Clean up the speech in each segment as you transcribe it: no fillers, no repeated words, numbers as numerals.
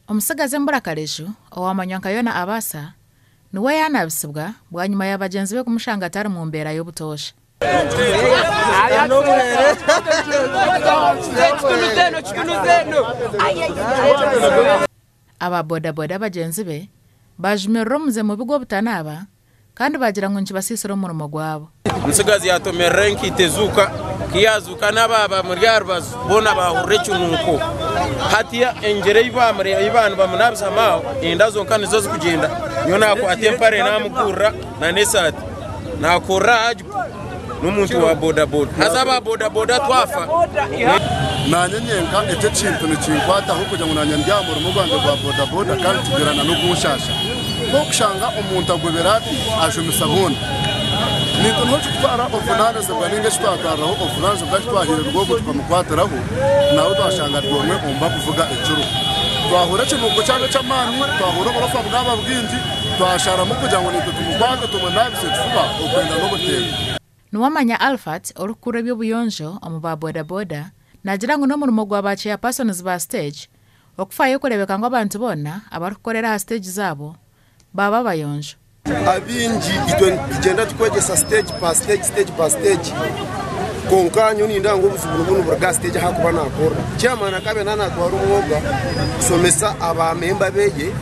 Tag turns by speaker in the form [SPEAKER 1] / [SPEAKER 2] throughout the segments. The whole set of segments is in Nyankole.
[SPEAKER 1] Omutsigazi Embura-kareju owamanywa nka Yona Abasa niwe yaanabisibwa bwanyima ya bagyenzi be kumushanga atari mu mbeera y'obutoosha. Aba bodaboda bagyenzi be baajumirira omuze mubi gw'obutanaaba kandi baagira ngu nikibasiisira omurimo gwabo.
[SPEAKER 2] Omutsigazi yaatomerera enkaito ezuuka, ku yaazuuka n'abaaba bamuri aha rubaju boona baahurira ekinuuko. Hati engyera ei baaba nibamunaabizamu aho, enda zonka nizo zirikugyenda. Nyowe naakwata empare naamugurira n'esaati. Naakorera aha Agipo n'omuntu wa bodaboda. Haza aba bodaboda twafa.
[SPEAKER 3] Naanye nyenka ekyo ekintu nikinkwataho kugira ngu naanye ndi aha murimo gwangye gwa bodaboda kandi kigira na n'okunshasha. Nk'okushanga omuntu agobire ati ajumisa boona. Naitwe niho kirikutwara obuvunaanizibwa nainga eki twatwariraho obuvunaanizibwa eki twaheererwa ogwo tukamukwatiraho nawe twashanga ari omwe omu barikuvuga ekiro. Twahurira ekinuuko kyaba eky'amaani, twahurira oburofa bwaba bwingi, twasharamu kugira ngu naitwe tumukwate tumunaabise ekifuba okwenda n'obuteeka.
[SPEAKER 1] Niwamanya Alphat orikukurira eby'obuyonjo omu ba boda boda naagira ngu n'omurimo gwa ba chairpersons ba stage okufayo kureebeka ngu abantu boona abarikukorera aha stage zaabo baaba abayonjo.
[SPEAKER 4] Abaingi itwe nitugyenda tukwegyesa stage pa stage, stage pa stage kwonka nyowe nindeeba ngu obuzibu nibwo niburuga aha stage ahu arikuba nakorera. Chairman akaba naatwara omwoga kushomesa aba memba beye,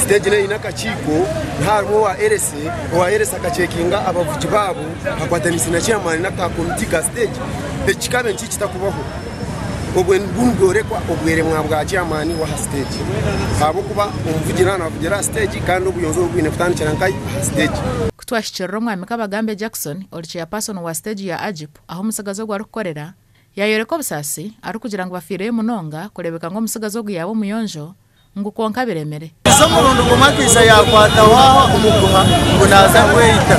[SPEAKER 4] stage nayo eine akakiiko, harimu owa LC, owa LC akacekinga abavugi baabo akwataniise na chairman n'aka komiti ka stage. Eki kikaaba nikyo ekitakubaho. Obwo nibwo nibworekwa obweremwa bwa chairman w'aha stage ahabw'okuba omuvugi naaba naavugira aha stage kandi obuyonjo obu bwine kutandikira nkahi? Aha stage.
[SPEAKER 1] Ku twahikirira Omwami Kabagambe Jackson ori chairperson wa stage ya Agip ahu omutsigazi ogu arikukorera, yaayoreka obusaasi arikugira ngu bafiireyo munonga kureebeka ngu omutsigazi ogu yaaba omuyonjo ngu kwonka biremire.
[SPEAKER 5] Haza omurundi gumwe akaija yaakwataho aho omuguha ngu naaza kweyita.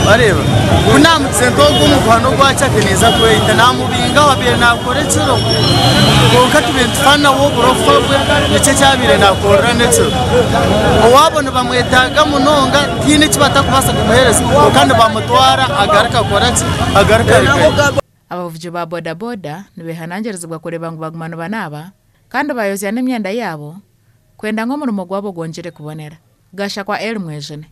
[SPEAKER 5] Wareeba? Ku naamugize nti ogu omuguha n'ogwa cake ninza kweyita, naamubinga abaire naakora ekiro. Kwonka tubaire nitufa nawe oburofa bwe, niki eki abaire naakorera n'ekiro. Owaabo nibamwetaaga munonga, tihaine eki batakubaasa kumuheereza, kwonka nibamutwara agaruka akora ki? Agaruka arugayo.
[SPEAKER 1] Abavugi ba bodaboda nibehanangirizibwa kureeba ngu baguma nibanaaba kandi bayozya n'emyenda yaabo kwenda ngu omurimo gwabo gwongyere kubonera. Gashakwa Eli Mwejune.